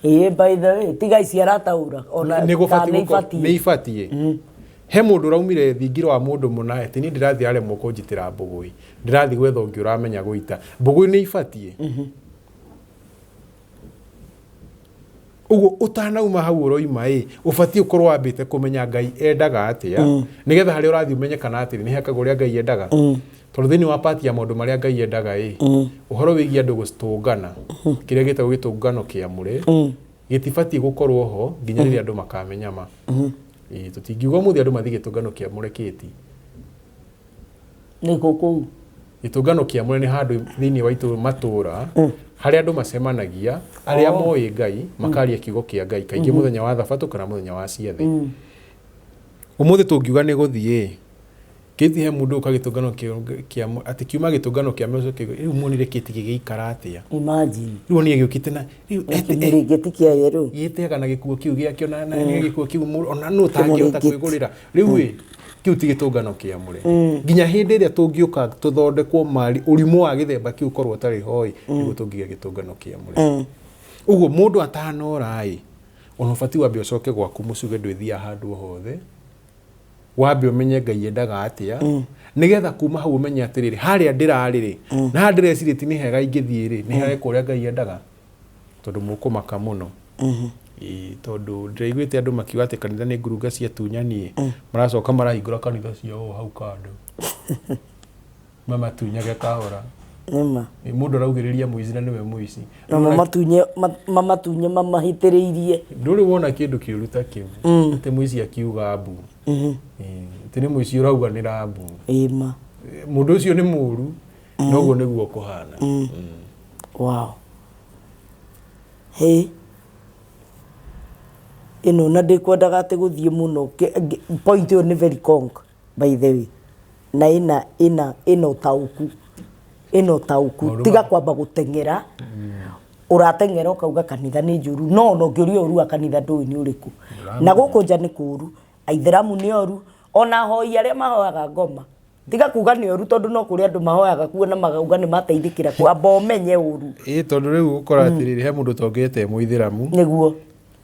Ĩĩ, by the way, tiga ici arataũra ona Nĩ gũbatiĩ kana nĩ gũkorwo- ibatiĩ. nĩ ibatiĩ. He mũndũ ũraumire thingira wa mũndũ mũna atĩ niĩ ndĩrathiĩ aremwo kũnjitĩra mbũgũĩ, ndĩrathiĩ gwetha ũngĩ ũramenya gũita mbũgũĩ nĩ ibatiĩ. Ũguo ũtanauma hau ũroima ĩ, ũbatiĩ ũkorwo wambĩte kũmenya Ngai endaga atĩa, nĩgetha harĩa ũrathiĩ ũmenye kana atĩrĩ nĩ hekagwo ũrĩa Ngai endaga. Tondũ thĩinĩ wa part ya maũndũ marĩa Ngai endaga ĩ, ũhoro wĩgiĩ andũ gũtũngana, kĩrĩa gĩtagwo gĩtũngano kĩamũre, gĩtibatiĩ gũkorwo ho nginya rĩrĩa andũ makamenya ma. Ĩĩ, tũtingiuga ũmũthĩ andũ mathiĩ gĩtũngano kĩamũre kĩti. Nĩ kũ kũu? Gĩtũngano kĩamũre nĩ handũ thĩinĩ wa itũ matũra, harĩa andũ macemanagia, arĩa moĩ Ngai, makaria kiugo kĩa Ngai, kaingĩ mũthenya wa Thabatũ kana mũthenya wa ciathĩ. Ũmũthĩ tũngiuga nĩ gũthiĩ, kĩti he mũndũ ũka gĩtũngano kĩa atĩ kiuma gĩtũngano kĩa mũco kĩu, rĩu muonire kĩti gĩgĩikara atĩa? Imagine. Rĩu onire gĩũkĩte na, rĩu Kĩmũrĩngĩti kĩa yerũ. Gĩteaga na gĩkuo kĩu gĩakĩo na gĩkuo kĩu ona nũ ũtangĩhota Kĩmũrĩngĩti. kwĩgũrĩra. Rĩu ĩ, kĩu ti gĩtũngano kĩamũre. Nginya hĩndĩ ĩrĩa tũngĩũka tũthondekwo mari ũrimũ wa gĩthemba kĩu ũkorwo ũtarĩ ho ĩ, nĩguo tũngĩgĩa gĩtũngano kĩamũre. Ũguo mũndũ atanora ĩ, ona ũbatiĩ wambe ũcoke gwaku mũciĩ ndwĩthiaga handũ o hothe. Wambe ũmenye Ngai endaga atĩa, nĩgetha kuma hau ũmenye atĩrĩrĩ, harĩa ndĩrarĩ rĩ, na harĩa ndĩrecirĩtie nĩ hega ingĩthiĩ rĩ, nĩ harekwo ũrĩa Ngai endaga. Tondũ mũkũmaka mũno. Ĩĩ, tondũ ndĩraiguĩte andũ makiuga atĩ kanitha nĩ ngurunga ciatunyani ĩ, maracoka marahingũra kanitha ciao hau kando. Mamatunyage kahora. Nĩma. Ĩĩ, mũndũ araugĩrĩria mũici na nĩwe mũici. Na mamatunye mamahĩtĩrĩirie. Ndũrĩ wona kĩndũ kĩũru ta kĩu. Atĩ mũici akiuga mbu. Ĩĩ, atĩ nĩ mũici ũrauga nĩ rambu. Ĩma. Mũndũ ũcio nĩ mũũru, noguo nĩguo kũhana. Wow. Hey. Ĩno na ndĩkwendaga atĩ gũthiĩ mũno. Point ĩyo nĩ very conk, by the way. Na ĩna ũtaũku. Ĩna ũtaũku. Maũndũ Tiga ma- kwamba gũteng'era. Ũrateng'era ũkauga kanitha nĩ njũru. No ona ũngĩũria ũru wa kanitha ndũĩ nĩ ũrĩkũ. Na gũkũ nja nĩ kũũru. Aithĩramu nĩ oru. Ona ahoi arĩa mahoyaga ngoma. Tiga kuga nĩ oru tondũ no kũrĩ andũ mahoyaga kuo na makauga nĩ mateithĩkĩra kuo. Amba ũmenye ũru. Ĩĩ, tondũ rĩu ũkora atĩrĩrĩ, he mũndũ ũtongete mũithĩramu. Nĩguo.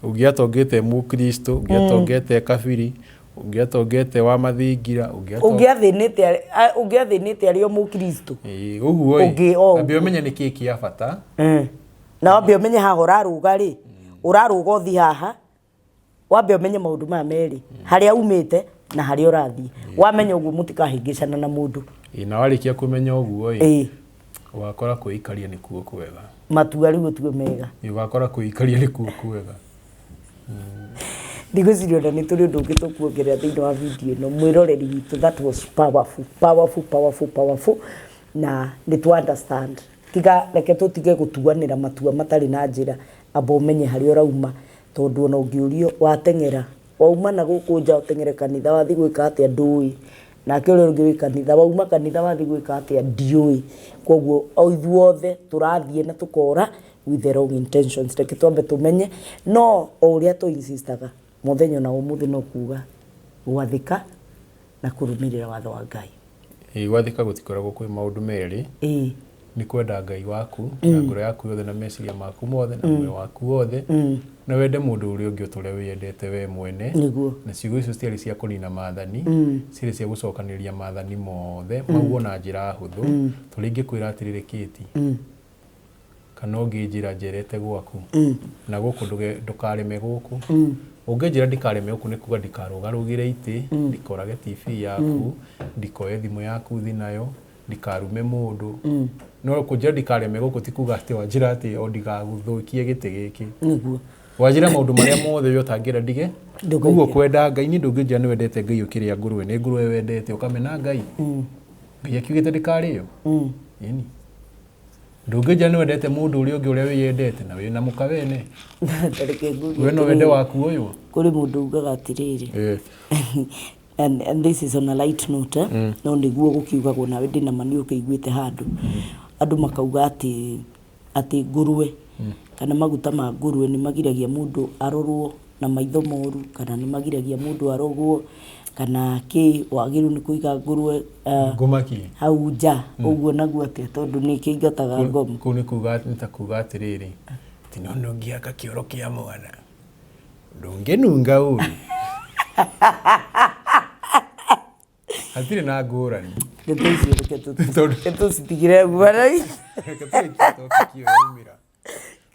Ũngĩ atongete mũkristo, ũngĩ atongete kabiri, ũngĩ atongete wa mathingira, ũngĩ Ũngĩathĩnĩte arĩ o mũkristo. Ĩĩ, ũguo ĩ. Ũngĩ o Ambe ũmenye nĩ kĩĩ kĩa bata. Na wambe ũmenye haha ũrarũga rĩ, ũrarũga ũthiĩ haha, wambe ũmenye maũndũ maya merĩ, harĩa umĩte na harĩa ũrathiĩ. Wamenya ũguo mũtikahĩngĩcana na mũndũ. Ĩĩ, na warĩkia kũmenya ũguo ĩ, ũgakora kwĩikaria nĩkuo kwega. Matua rĩu ũtue mega. Ĩĩ, ũgakora kwĩikaria nĩkuo kwega. Ndigwĩciria ona nĩ tũrĩ ũndũ ũngĩ tũkuongerera thĩinĩ wa video ĩno. Mwĩroreri witũ, that was powerful, powerful, powerful, powerful. Na nĩ twa understand. Tiga reke tũtige gũtuanĩra matua matarĩ na njĩra, amba ũmenye harĩa ũrauma, tondũ ona ũngĩũrio wateng'era, wauma na gũkũ nja ũteng'ere kanitha wathiĩ gwĩka atĩa ndũĩ, nake ũrĩa ũngĩ wĩ kanitha wauma kanitha wathiĩ gwĩka atĩa ndiũĩ. Koguo o ithuothe tũrathiĩ na tũkora with the wrong intentions. Reke twambe tũmenye, no o ũrĩa tũ insistaga mũthenya ona ũmũthĩ no kuga gwathĩka na kũrũmĩrĩra watho wa Ngai. Ĩĩ, gwathĩka gũtikoragwo kwĩ maũndũ merĩ. Nĩ kwenda Ngai waku na ngoro yaku yothe na meciria maku mothe na muoyo waku wothe, na wende mũndũ ũrĩa ũngĩ o ta ũrĩa wĩyendete we mwene. Na ciugo icio citiarĩ cia kũnina maathani, ciarĩ cia gũcokanĩrĩria maathani mothe maugwo na njĩra hũthũ. Tondũ ingĩkwĩra atĩrĩrĩ Kĩti, kana ũngĩnjĩra njerete gwaku na gũkũ ndũkarĩme gũkũ, ũngĩnjĩra ndikarĩme gũkũ nĩ kuga ndikarũgarũgĩre itĩ, ndikorage TV yaku, ndikoye thimũ yaku thi nayo, ndikarume mũndũ. No kũnjĩra ndikarĩme gũkũ ti kuga atĩ wanjĩra atĩ o ndigagũthũkie gĩtĩ gĩkĩ. Wanjĩra maũndũ marĩa mothe we ũtangĩra ndige. Ndũgeke. Ũguo kwenda Ngai, niĩ ndũngĩnjĩra nĩ wendete Ngai ũkĩrĩa ngũrwe, nĩ ngũrwe wendete ũkamena Ngai. Ngai akiugĩte ndĩkarĩo. Ĩni. Ndũngĩnjĩra nĩ wendete mũndũ ũrĩa ũngĩ ũrĩa wĩyendete na wĩna mũka wene. Ta reke ngũrie We no wende atĩrĩrĩ, waku ũyũ. kũrĩ mũndũ ugaga atĩrĩrĩ, and this is on a light note, eh? No nĩguo gũkiugagwo nawe ndĩna ma nĩ ũkĩiguĩte handũ andũ makauga atĩ atĩ ngũrwe kana maguta ma ngũrwe nĩ magiragia mũndũ arorwo na maitho moru, kana nĩ magiragia mũndũ arogwo kana kĩ, wagĩrĩirwo nĩ kũiga ngũrwe Ngũmakie. Hau nja ũguo naguo atĩa, tondũ nĩ kĩingataga ngoma. Kũu nĩ kuga, nĩ ta kuga atĩrĩrĩ, atĩ no nũngĩaka kĩoro kĩa mwana ndũngĩnunga ũru. Hatirĩ na ngũrani. Ndeto icio reke Tondũ- reke tũcitigire guara. Reke tũrĩkie topic ĩyo yaumĩra.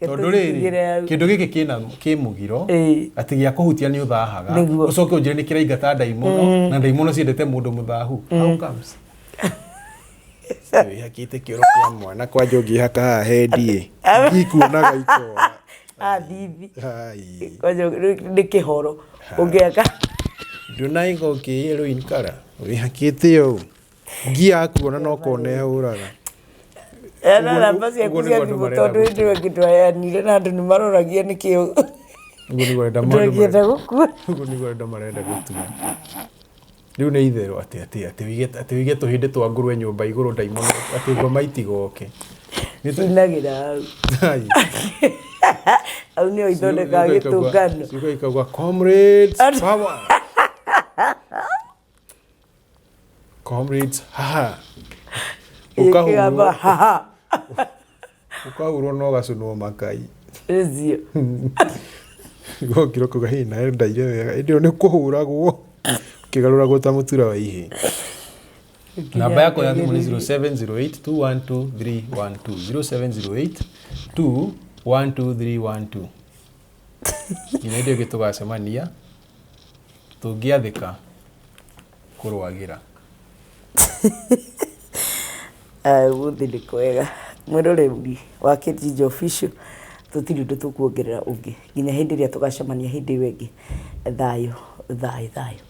Tondũ rĩrĩ, kĩndũ gĩkĩ kĩna kĩ mũgiro atĩ gĩa kũhutia nĩ ũthahaga. Ũcoke ũnjĩre nĩ kĩraingata ndaimono, na ndaimono ciendete mũndũ mũthahu. How comes? Wĩhakĩte kĩoro kĩa mwana kwanja ũngĩhaka haha hendi ĩ ikuonaga ikora. Athithi. Hai. Kwanja nĩ kĩhoro ũngĩaka. Ndũnaiga ũkĩ yellow in color wĩhakĩte ũũ ngi yakuona no kona ĩhũraga. Ena Ũguo- namba ciaku ũguo cia nĩguo andũ thimũ marenda tondũ hĩndĩ ĩyo ĩngĩ twaheanire na andũ nĩ maroragia nĩkĩ Ũguo nĩguo arenda maũndũ ndũngĩenda marenda- gũkua. Ũguo nĩguo andũ marenda gũtua. Rĩu nĩ itherũ atĩ atĩ atĩ wĩige atĩ wĩige tũhĩndĩ twa ngũrwe nyũmba igũrũ ndaimono atĩ ngoma itigoke. Nĩ tũ- Inagĩra hau. Ai. Hau nĩho ithondekaga gĩtũngano. Ciugo ikauga comrades power. Comrades haha. Ĩkĩgamba Ũkahurwo haha. Ũkahurwo na ũgacũnwo makai. Ũcio. Wokira ũkauga hĩ nawe ndaire wega ĩndĩ ĩyo nĩ kũhũragwo ũkĩgarũragwo ta mũtura wa ihĩ. Namba yakwa ya thimũ nĩ 0708 212 312, 0708 212 312. Nginya hĩndĩ ĩyo ĩngĩ tũgacemania tũngĩathĩka kũrwagĩra. Ũmũthĩ nĩ kwega mwĩroreri wa Kĩnjinja Official, tũtirĩ ũndũ tũkuongerera ũngĩ nginya hĩndĩ ĩrĩa tũgacemania hĩndĩ ĩyo ĩngĩ. Thayũ, thayũ, thayũ.